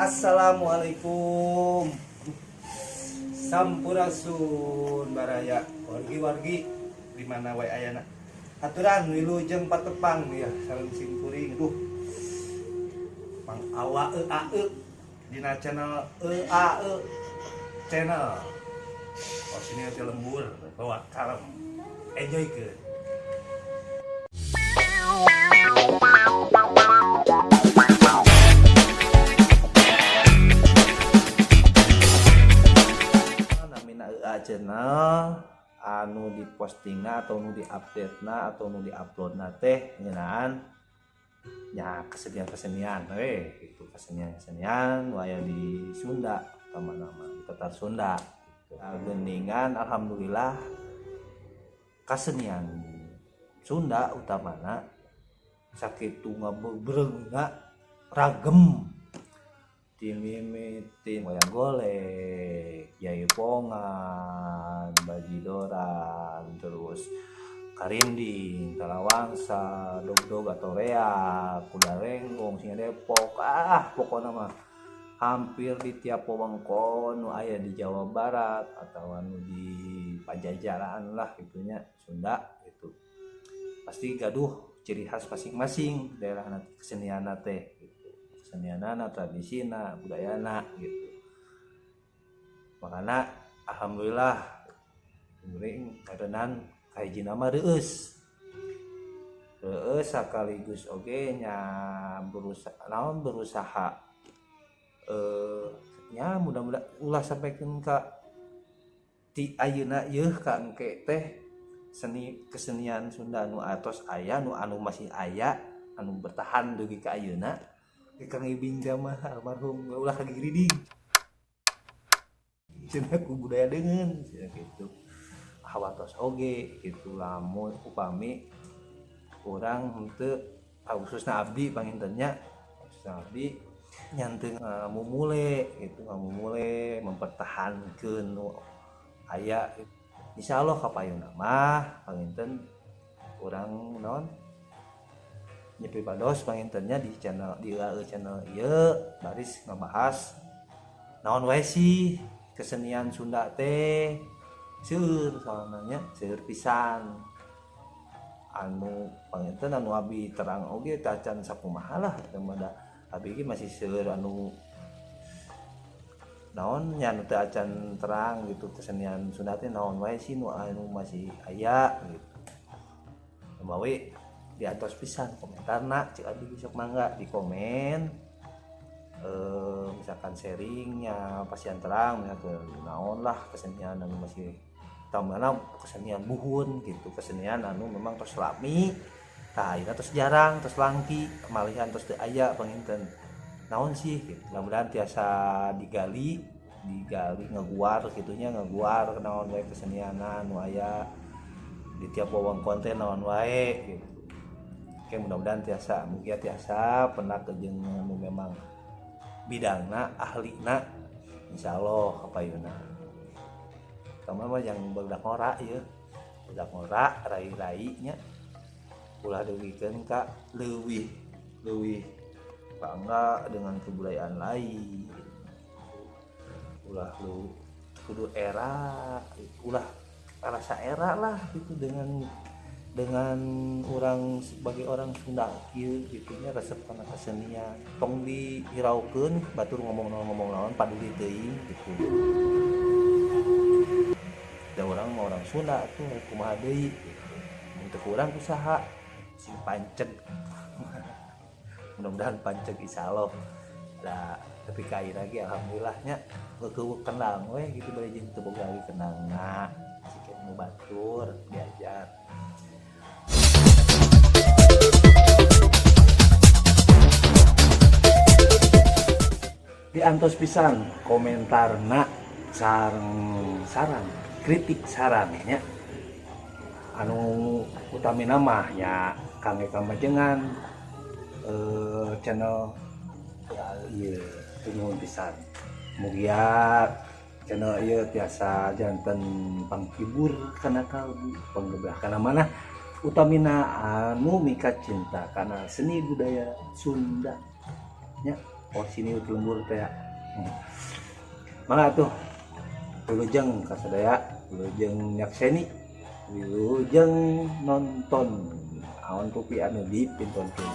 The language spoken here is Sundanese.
Assalamualaikum. Sampurasun baraya wargi-wargi di mana wae ayana. Aturan wilujeng patepang ya sareng simkuring. Duh. Mang Awa E A E dina channel E A E channel. Oh, sini teh lembur, bawa kalem. Enjoy ke. Namina EA channel anu dipostingna atau nu diupdate na atau nu diupload na teh ngeunaan nya kesenian-kesenian we gitu, kesenian-kesenian nu aya di Sunda, utamana di Tatar Sunda gitu. Nah, geuningan alhamdulillah kesenian Sunda utamana sakitu ngabebrengna ragem timimiti wayang golek, jaipongan, bajidoran, terus karinding, tarawangsa, dogdog atau reak, kuda renggong, singa Depok, ah pokoknya mah hampir di tiap wewengkon nu aya di Jawa Barat atau anu di Pajajaran lah gitunya Sunda gitu. Pasti gaduh ciri khas masing-masing daerah kesenian teh gitu. Kesenianana, tradisina, budayana gitu. Makanya alhamdulillah kuring karenan kahijina mah reueus. Reueus sekaligus oge nya berusaha naon berusaha nya mudah-mudahan ulah sampaikan ka ti ayeuna yeuh ka engke teh seni kesenian Sunda nu atos aya nu anu masih aya anu bertahan dugi ka ayeuna. Kang Ibing mah almarhum ulah kagiriding cenah ku budaya deungeun cenah gitu. Hawatos oge gitu lamun upami urang henteu khususna abdi pangintennya, khususna abdi nya teu ngamumule gitu, ngamumule mempertahankeun nu aya. Insyaallah kapayunna mah panginten urang naon nyepi pados pangintennya di channel, di AE channel ieu baris ngabahas naon wae sih kesenian Sunda teh. Seueur soalna nya, seueur pisan anu panginten anu abi terang oge tacan sakumaha lah, da abi ge masih seueur anu naon nya anu teu acan terang gitu, kesenian Sunda teh naon wae sih nu anu masih aya gitu. Mawi diantos pisan komentarna cik abi sok mangga di komen, misalkan sharingnya pasian terang misalkan naon lah kesenian anu masih tamana kesenian buhun gitu, kesenian anu memang tos lami tah ayeuna tos jarang, tos langki, malihan tos teu aya panginten naon sih gitu. Mudah-mudahan tiasa digali digali ngeguar gitunya, ngeguar naon wae kesenianan nu aya di tiap wewengkon teh naon wae gitu. Oke, mudah-mudahan tiasa, mungkin tiasa pernah ke jeung anu memang bidangna ahlina, insyaallah kapayuna. Kamu mah yang barudak ngora ieu, barudak ngora rai-rai nya ulah dugikeun ka leuwih leuwih bangga dengan kebudayaan lain, ulah lu kudu era ulah rasa era lah gitu dengan orang sebagai orang Sunda kieu gitu nya, resep kana kesenian tong dihiraukeun batur ngomong naon ngomong naon paduli teuing gitu. Da urang mah orang Sunda tuh kumaha deui gitu, mun teu kurang usaha sing panceg, mudah-mudahan panceg insyaallah lah. Tapi ka ayeuna ge alhamdulillahnya keueuh kendang we gitu, bari jeung teu boga kendangna siket nu batur diajar. Diantos pisan komentarna sareng saran kritik sarannya anu utamina mah nya kangge kamajengan channel ieu. Nuhun pisan, mugia channel ieu tiasa janten panghibur kana kalbu, panggebrah kana manah, utamina anu mika cinta kana seni budaya Sunda nya. Orisinil ti lembur teh. Mangga atuh. Wilujeng kasadaya, wilujeng nyakseni, wilujeng nonton. Aon rupi anu dipintonkeun.